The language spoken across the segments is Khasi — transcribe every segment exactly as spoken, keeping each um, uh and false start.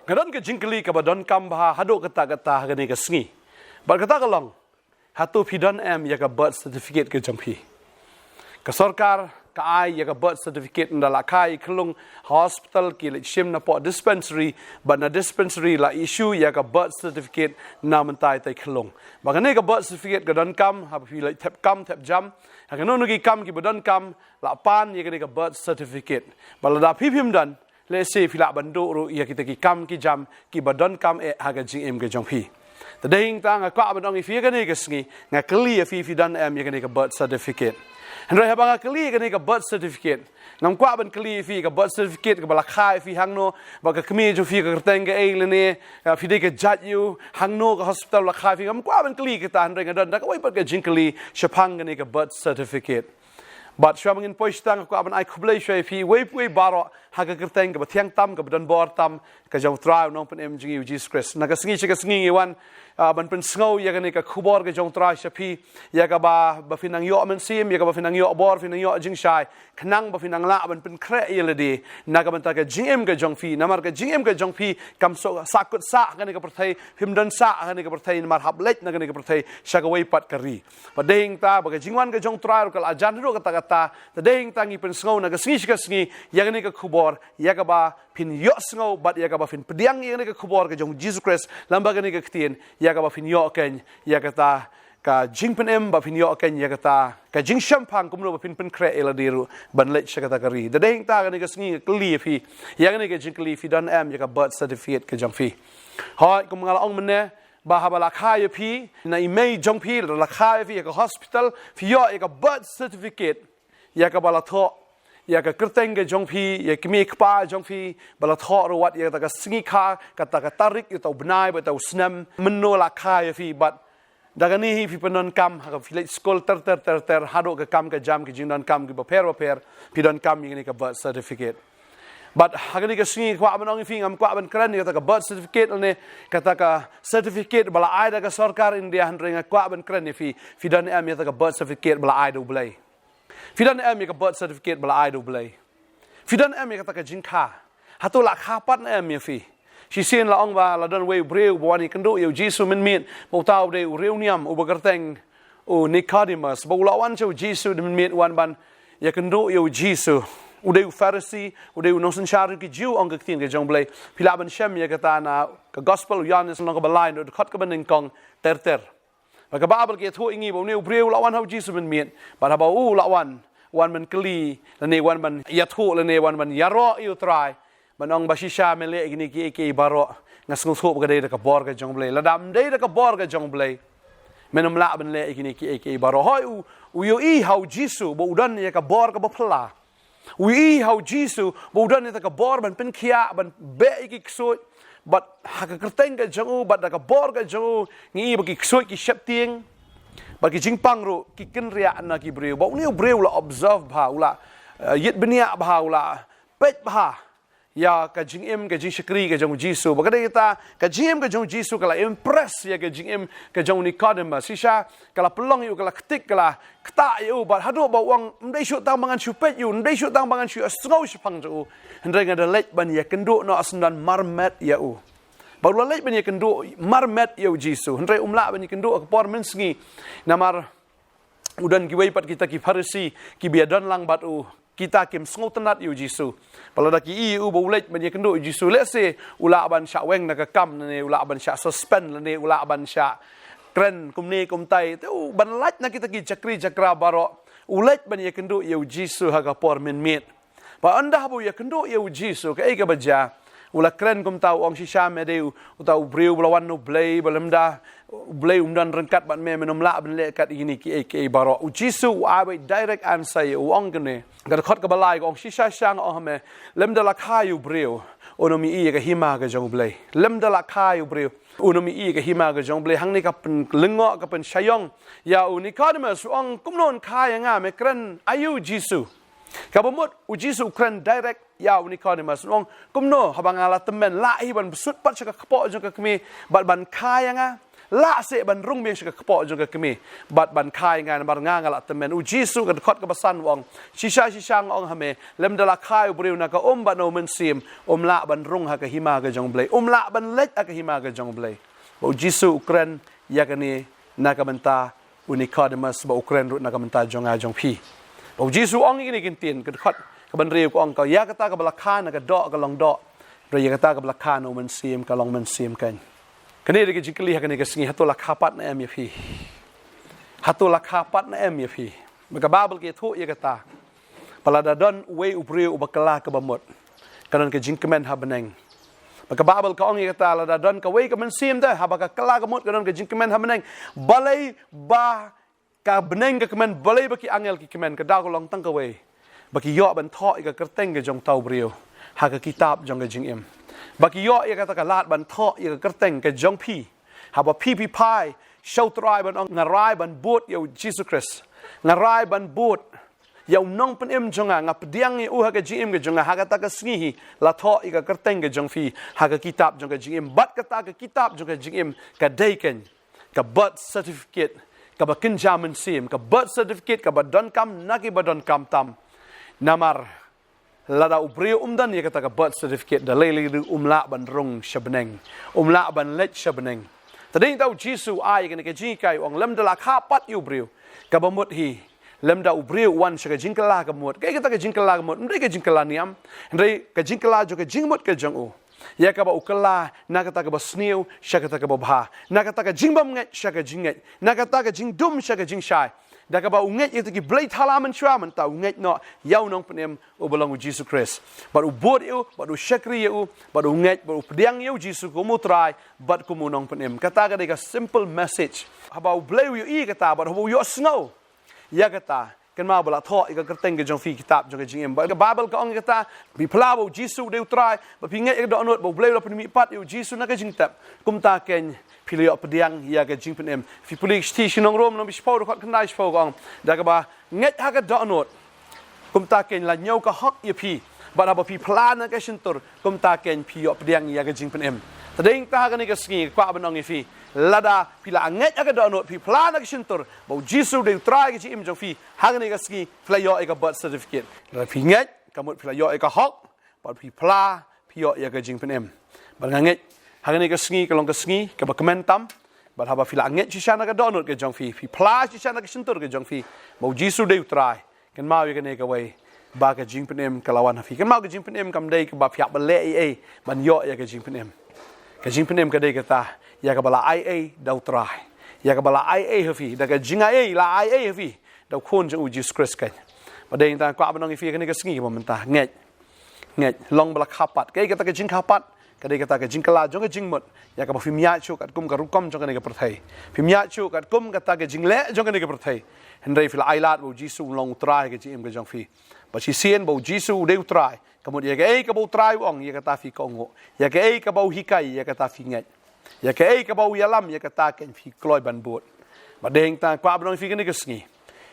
Nga don ka jingkylli kaba donkam bha haduh katta katta ha kane ka sngi. Bad kata ka long, hato phi don em ïa ka birth certificate ka jong phi? Ka sorkar ka ai ïa ka birth certificate ynda la kha i khyllung ha hospital, ki leit shim napoh dispensary, bad na dispensary la issue ïa ka birth certificate na mynta i tai khyllung. Bad kane ka birth certificate ka donkam haba phi leit thep kam thep jam, ha kano kano ki kam kiba donkam, la pan ïa kane ka birth certificate. Bad lada phi phim don, lehse phi lah ban duh ruh ïa kita ki kam ki jam kiba donkam eh ha ka jingim ka jong phi. Te dei hangta nga kwah ban ong ïa phi ïa kane ka sngi, nga kylli ïa phi, phi don em ïa kane ka birth certificate? Hynrei haba nga kylli ïa kane ka birth certificate, ngam kwah ban kylli ïa phi ka birth certificate kaba la kha ïa phi hangno, ba ka kmie jong phi ka kyrteng kaei lane, ah, phi dei ka jait aiu, hangno ka hospital la kha ïa phi, ngam kwah ban kylli kita, hynrei nga don da kawei pat ka jingkylli shaphang kane ka birth certificate. Bad shuwa ba ngin poi sha kata, nga kwah ban ai khublei shuwa ïa phi, iwei pa iwei baroh, ha ka kyrteng kaba thiang tam, kaba don bor tam, ka jong U Trai U Nongpynim jong ngi U Jisu Khrist. Na ka sngi sha ka sngi ngi wan, ah, ban pynsngew ïa kane ka khubor ka jong U Trai sha phi, ïa kaba, ba phin nang ïoh mynsiem, ïa kaba phin nang ïoh bor, phin nang ïoh jingshai, khnang ba phin nang lah ban pynkhreh ïa lade na ka bynta ka jingim ka jong phi. Namar ka jingim ka jong phi kam shu sahkut sah ha kane ka pyrthei, phim don sah ha kane ka pyrthei, namar hap leit na kane ka pyrthei sha kawei pat ka ri. Bad dei hangta ba ka jingwan ka jong U Trai ruh ka la jan haduh katta katta. Te dei hangta ngi pynsngew na ka sngi sha ka sngi ïa kane ka khubor, ïa kaba phin ïohsngew bad ïa kaba phin pdiang ïa kane ka khubor ka jong U Jisu Khrist lyngba kane ka ktien, ïa kaba phin ïoh keiñ ïa kata ka jingpynim, ba phin ïoh keiñ ïa kata ka jingshemphang, kumno ba phin pynkhreh ïa lade ruh ban leit sha kata ka ri. Te dei hangta kane ka sngi nga kylli ïa phi ïa kane ka jingkylli, phi don em ïa ka birth certificate ka jong phi? Hooid, kum nga la ong mynne, ba haba la kha ïa phi na i mei jong phi, la kha ïa phi ha ka hospital, phi ïoh ïa ka birth certificate, ïa kaba la thoh ïa ka kyrteng ka jong phi, ïa i kmie i kpa jong phi, ba la thoh ruh wat ïa kata ka sngi kha, kata ka tarik, ïa uta u bnai bad uta u snem mynno la kha ïa phi. Bad da kane hi phi pyndonkam ha ka, phi leit skul ter ter ter ter, haduh ka kam ka jam, ki jingdonkam kiba pher ba pher, phi donkam ïa kane ka birth certificate. Bad ha kane ka sngi kwah ban ong ïa phi, ngam kwah ban kren ïa kata ka birth certificate lane kata ka certificate ba la ai da ka sorkar India, hynrei nga kwah ban kren ïa phi, phi don em ïa kata ka birth certificate ba la ai da U Blei? Phi don em ïa ka birth certificate ba la ai da U Blei? Phi don em ïa kata ka jingkha? Hato la kha pat ne em ïa phi? Shisien la ong ba la don uwei u briew ba wan ïakynduh ïa U Jisu mynmiet, ba uta u dei u riewniam uba kyrteng u Nicodemus, ba u la wan sha U Jisu mynmiet, wan ban ïakynduh ïa U Jisu. U dei u Pharisi, u dei u nongsynshar ki Jiw, ong ka ktien ka jong U Blei. Phi lah ban shem ïa kata na ka Gospel u Ïoannis, lynnong kaba lai, dkhot kaba nyngkong ter ter. Bad ka Baibl ka ïathuh ïa ngi ba une u briew u la wan ha U Jisu mynmiet, bad haba u la wan, wan ban kylli lane wan ban ïathuh lane wan ban ïaroh ïa U Trai, ban ong ba, shisha me leh ïa kine kiei kiei baroh, nga sngewthuh ba ka dei da ka bor ka jong U Blei. Lada ym dei da ka bor ka jong U Blei, men ym lah ban leh ïa kine kiei kiei baroh. Hooid, u, u ïohi ha U Jisu ba u don ïa ka bor kaba phylla. U ïohi ha U Jisu ba u don ïa kata ka bor ban pynkhiah, ban beh ïa ki ksuid. Bad ha ka kyrteng ka jong u bad da ka bor ka jong u, ngi ïohi ba ki ksuid ki sheptieng, bad ki jingpang ruh ki kynriah na ki briew. Bad une u briew u la observe bha, u la, eh, ïit bniah bha, u la peit bha ïa ka jingim, ka jingshakri ka jong U Jisu. Bad ka dei kata, ka jingim ka jong U Jisu ka la impress ïa ka jingim ka jong u Nicodemus. Shisha ka la pynlong ïa u, ka la ktik, ka la ktah ïa u, bad haduh ba u ong, ym dei shuh tang ba ngan shu peit ïa u, ym dei shuh tang ba ngan shu ïohsngew shaphang jong u, hynrei nga da leit ban ïakynduh noh syndon marmet ïa u. Bad u la leit ban ïakynduh marmet ïa U Jisu, hynrei um lah ban ïakynduh ha ka por mynsngi, namar u don kiwei pat kita ki Pharisi kiba ïadon lang bad u, kita kim sngewtynnad ïa U Jisu. Bad lada ki ïohi ïa u ba u leit ban ïakynduh ïa U Jisu, lehse u lah ban shah weng na ka kam, lane u lah ban shah suspend, lane u lah ban shah kren kumne kumtai. Te u, ban lait na kita ki jakri jakra baroh, u leit ban ïakynduh ïa U Jisu ha ka por mynmiet. Bad ynda haba u ïakynduh ïa U Jisu, kaei kaba jia? U la kren kumta, u ong, shisha me dei u, uta u briew ba la wan na U Blei, bad lymda U Blei um don ryngkat bad me, men ym lah ban leh kat ïa kine kiei kiei baroh. U Jisu u ai direct answer ïa u, u ong kumne. Ka dkhot kaba lai ka ong, shisha shisha nga ong ha me, lymda la kha ïa u briew, un ym ïohi ïa ka hima ka jong U Blei. Lymda la kha ïa u briew, un ym ïohi ïa ka hima ka jong U Blei. Hangne ka pynlyngngoh, ka pynshaiong ïa u Nicodemus, u ong, kumno yn kha ïa nga, me kren aïu Jisu? Kaba mut U Jisu u kren direct ïa u Nicodemus, u ong, kumno haba nga la tymmen, lah hi ban bsut pat sha ka kpoh jong ka kmie bad ban kha ïa nga? Lah seh ban rung biang sha ka kpoh jong ka kmie bad ban kha ïa nga, namar nga nga la tymmen. U Jisu ka dkhot kaba san u ong, shisha shisha nga ong ha me, lymda la kha ïa u briew na ka um bad na u mynsiem, um lah ban rung ha ka hima ka jong u Blei, um lah ban leit ha ka hima ka jong u Blei. Ba u Jisu u kren ïa kane na ka bynta u Nicodemus, ba u kren ruh na ka bynta jong nga jong phi. Ba u Jisu u ong ïa kine ki ktien, ka dkhot kaba hynriew ka ong, ka ïa kata kaba la kha na ka doh ka long doh, hynrei ïa kata kaba la kha na u mynsiem ka long mynsiem keiñ. Kane dei ka jingkylli ha kane ka sngi, hato la kha pat ne em ïa phi? Hato la kha pat ne em ïa phi? Ba ka Baibl ka ïathuh ïa kata, ba lada don uwei u briew uba kylla kaba mut, ka don ka jingkmen ha bneng. Ba ka Baibl ka ong ïa kata, lada don kawei ka mynsiem te, haba ka kylla ka mut, ka don ka jingkmen ha bneng. Balei ba ka bneng ka kmen, balei ba ki angel ki kmen? Ka daw ka long tang kawei, ba ki ïoh ban thoh ïa ka kyrteng ka jong uta u briew ha ka kitab jong ka jingim. Ba ki ïoh ïa kata ka lad ban thoh ïa ka kyrteng ka jong phi. Haba phi phi phai sha u Trai ban ong, nga rai ban bud ïa u Jisu Khrist, nga rai ban bud ïa u Nongpynim jong nga, nga pdiang ïa u ha ka jingim ka jong nga, ha kata ka sngi hi la thoh ïa ka kyrteng ka jong phi ha ka kitab jong ka jingim. Bad kata ka kitab jong ka jingim ka dei keiñ ka birth certificate kaba kynja mynsiem, ka birth certificate kaba donkam na kiba donkam tam. Namar lada u briew um don ïa kata ka birth certificate, da lei lei ruh um lah ban rung sha bneng, um lah ban leit sha bneng. Te dei nangta u Jisu u ai ïa kane ka jinghikai, u ong, lymda la kha pat ïa u briew kaba mut hi, lymda u briew u wan sha ka jingkylla kaba mut. Kaei kata ka jingkylla kaba mut? Ym dei ka jingkylla niam, hynrei ka jingkylla jong ka jingmut ka jong u, ïa kaba u kylla na kata kaba sniew sha kata kaba bha, na kata ka jingbymngeit sha ka jingngeit, na kata ka jingdum sha ka jingshai. Da kaba u ngeit ïa kita ki blei thala mynshuwa, mynta u ngeit noh ïa u Nongpynim uba long u Jisu Khrist. Bad u bud ïa u, bad u shakri ïa u, bad u ngeit, bad u pdiang ïa u Jisu kum u Trai bad kum u Nongpynim. Kata ka dei ka simple message. Haba u Blei u ïohi ïa kata, bad haba u ïohsngew ïa kata, kynmaw ba la thoh ïa ka kyrteng ka jong phi ha ka kitab jong ka jingim. Bad ka Baibl ka ong ïa kata, phi phla ba u Jisu u dei u Trai, ba phi ngeit ha ka dohnud ba u Blei u la pynmihpat ïa u Jisu na ka jingtep, kumta keiñ phi la ïoh pdiang ïa ka jingpynim. Phi pule ka shithi sha ki nong Rom, lynnong ba shiphew, dkhot khyndai shiphew, ka ong, da kaba ngeit ha ka dohnud, kumta keiñ la ñiew ka hok ïa phi. Bad haba phi phla na ka shyntur, kumta keiñ phi ïoh pdiang ïa ka jingpynim. Te dei nangta ha kane ka sngi nga kwah ban ong ïa phi, lada phi la ngeit ha ka dohnud, phi phla na ka shyntur ba u Jisu u dei u Trai ha ka jingim jong phi, ha kane ka sngi phi la ïoh ïa ka birth certificate. Lada phi ngeit, ka mut phi la ïoh ïa ka hok, bad phi phla, phi ïoh ïa ka jingpynim. Bad nga ngeit ha kane ka sngi ka long ka sngi kaba kmen tam. Bad haba phi la ngeit shisha na ka dohnud ka jong phi, phi phla shisha na ka shyntur ka jong phi ba u Jisu u dei u Trai, kynmaw ïa kane kawei, ba ka jingpynim ka la wan ha phi. Kynmaw, ka jingpynim kam dei kaba phi hap ban leh ei ei ban ïoh ïa ka jingpynim. Ka jingpynim ka dei kata, ïa kaba la ai ei da u Trai, ïa kaba la ai ei ha phi, da ka jingai ei, la ai ei ha phi da u Khun jong u Jisu Khrist keiñ. Bad dei nangta nga kwah ban ong ïa phi ha kane ka sngi kaba mynta, ngeit. Ngeit, long ba la kha pat. Kaei kata ka jingkha pat? Ka dei kata ka jingkylla jong ka jingmut, ïa kaba phim ïaid shuh katkum ka rukom jong kane ka pyrthei, phim ïaid shuh katkum kata ka jingleh jong kane ka pyrthei. Hynrei phi la ailad ba u Jisu u long u Trai ha ka jingim ka jong phi. Bad shisien ba u Jisu u dei u Trai, ka mut ïa kaei kaba u Trai u ong, ïa kata phi kohnguh. Ïa kaei kaba u hikai, ïa kata phi ngeit. Ïa kaei kaba u ïalam, ïa kata keiñ phi kloi ban bud. Bad dei nangta nga kwah ban ong ïa phi ha kane ka sngi,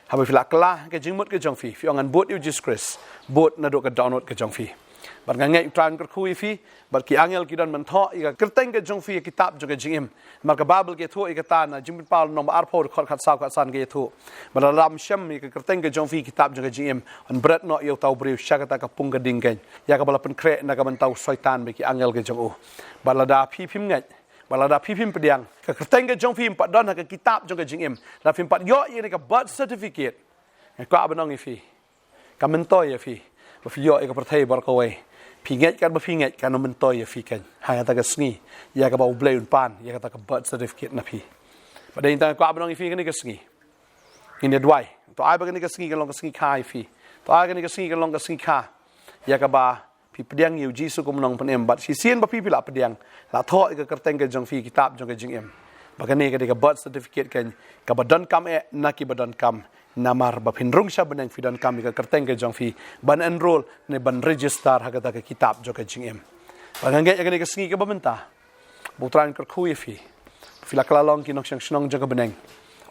haba phi la kylla ka jingmut ka jong phi, phi ong, ngan bud ïa u Jisu Khrist, bud naduh ka dohnud ka jong phi. Bad nga ngeit u Trai un kyrkhu ïa phi, bad ki angel ki don ban thoh ïa ka kyrteng ka jong phi ha ka kitab jong ka jingim. Namar ka Baibl ka ïathuh ïa kata, na Jingpynpaw lynnong ba arphew, dkhot khatsaw khatsan ka ïathuh, bad lada ym shem ïa ka kyrteng ka jong phi ha ka kitab jong ka jingim, yn bret noh ïa uta u briew sha kata ka pung ka ding keiñ, ïa kaba la pynkhreh na ka bynta u Soitan bad ki angel ka jong u. Bad lada phi phim ngeit, bad lada phi phim pdiang, ka kyrteng ka jong phi ym pat don ha ka kitab jong ka jingim, lada phim pat ïoh ïa kane ka birth certificate, nga kwah ban ong ïa phi, ka myntoi ïa phi ba phi ïoh ïa ka pyrthei baroh kawei. Phi ngeit katba phi ngeit, kan ym myntoi ïa phi keiñ ha kata ka sngi, ïa kaba u Blei un pan ïa kata ka birth certificate na phi. Bad dei nangta nga kwah ban ong ïa phi ha kane ka sngi, ngin ïa duwai. To ai ba kane ka sngi kan long ka sngi kha ïa phi. To ai kane ka sngi kan long ka sngi kha, ïa kaba phi pdiang ïa u Jisu kum u Nongpynim, bad shisien ba phi, phi la pdiang, la thoh ïa ka kyrteng ka jong phi ha ka kitab jong ka jingim, ba kane ka dei ka birth certificate keiñ, kaba donkam eh na kiba donkam. Namar ba phin rung sha bneng phi donkam ïa ka kyrteng ka jong phi ban enrol ne ban register ha kata ka kitab jong ka jingim. Bad nga ngeit ha kane ka sngi kaba mynta, ba u Trai un kyrkhu ïa phi. Phi la kylla long ki nongshong shnong jong ka bneng,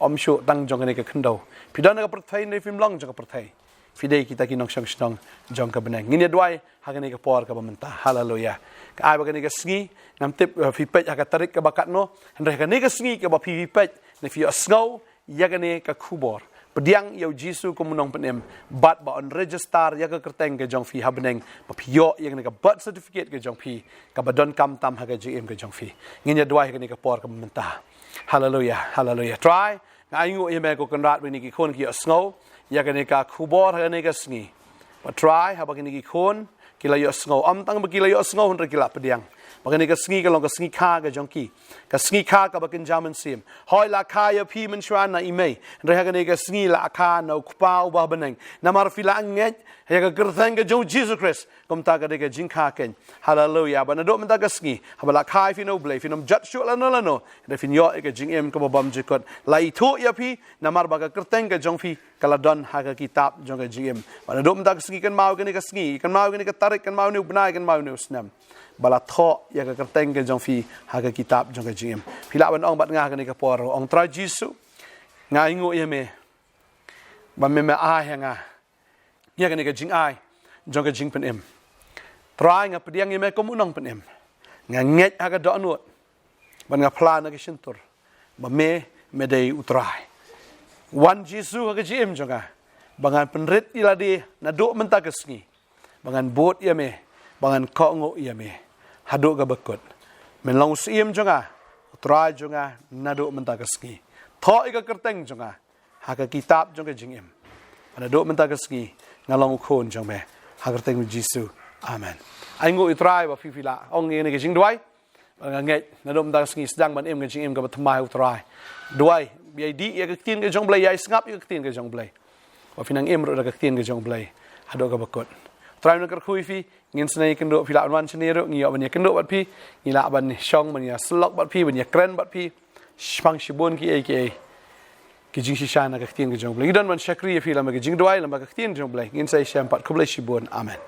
ym shuh tang jong kane ka khyndew. Phi don ha ka pyrthei ne phim long jong ka pyrthei, Phi dei kita ki nongshong shnong jong ka bneng. Ngin ïa duwai ha kane ka por kaba mynta. Haleluya. Ka ai ba kane ka sngi, ngam tip, eh, phi peit ha ka tarik kaba katno, hynrei ha kane ka sngi kaba phi, phi peit, ne phi ïohsngew ïa kane ka khubor. Pdiang ïa u Jisu kum u nongpynim, bad ba un register ïa ka kyrteng ka jong phi ha bneng, ba phi ïoh ïa kane ka birth certificate ka jong phi, kaba donkam tam ha ka jingim ka jong phi. Ngin ïa duwai ha kane ka por kaba mynta. Haleluya, haleluya. Trai, nga ainguh ïa me ko Kynrad ba kine ki khun ki ïohsngew ïa kane ka khubor ha kane ka sngi. Ba Trai, haba kine ki khun ki la ïohsngew, ym tang ba ki la ïohsngew, hynrei ki la pdiang. Ba kane ka sngi ka long ka sngi kha ka jong ki, ka sngi kha kaba kynja mynsiem. Hooid, la kha ïa phi mynshuwa na i mei, hynrei ha kane ka sngi la kha na u Kpa uba ha bneng. Namar phi la ngeit ïa ka kyrteng ka jong u Jisu Khrist, kumta ka dei ka jingkha keiñ. Haleluya. Ba naduh mynta ka sngi, haba la kha ïa phi na u Blei, phin ym jot shuh lano lano, hynrei phin ïoh ïa ka jingim kaba bymjukut. La ithuh ïa phi, namar ba ka kyrteng ka jong phi ka la don ha ka kitab jong ka jingim. Ba naduh mynta ka sngi, kynmaw kane ka sngi, kynmaw kane ka tarik, kynmaw kane u bnai, kynmaw kane u snem, ba la thoh ïa ka kyrteng ka jong phi ha ka kitab jong ka jingim. Phi lah ban ong bad nga ha kane ka por, ong Trai Jisu, nga ainguh ïa me ba me, me ai ha nga ïa kane ka jingai jong ka jingpynim. Trai, nga pdiang ïa me kum u nongpynim. Nga ngeit ha ka dohnud bad nga phla na ka shyntur ba me, me dei u Trai. Wan Jisu ha ka jingim jong nga, ba ngan pynrit ïa lade naduh mynta ka sngi, ba ngan bud ïa me, ba ngan kohnguh ïa me haduh kaba kut. Men long u Syiem jong nga, u Trai jong nga naduh mynta ka sngi. Thoh ïa ka kyrteng jong nga ha ka kitab jong ka jingim. Ba naduh mynta ka sngi nga long u khun jong me. Ha ka kyrteng u Jisu. Amen. Ainguh ïa u Trai ba phi, phi la ong ïa kane ka jingduwai. Ba nga ngeit naduh mynta ka sngi sdang ban im ka jingim kaba thymmai ha u Trai. Duwai, ïai dih ïa ka ktien ka jong u Blei, ïai sngap ïa ka ktien ka jong u Blei, ba phin nang im ruh da ka ktien ka jong u Blei haduh kaba kut. U Trai un kyrkhu ïa phi. Ngin sa ïakynduh, phi lah ban wan shane ruh, ngi ïoh ban ïakynduh bad phi. Ngi lah ban shong, ban ïasyllok bad phi, ban ïakren bad phi shaphang shibun kiei kiei ki jingshisha na ka ktien ka jong u Blei. Ngi don ban shakri ïa phi lem bad ka jingduwai, lem bad ka ktien ka jong u Blei. Ngin sa ïashem pat. Khublei shibun. Amen.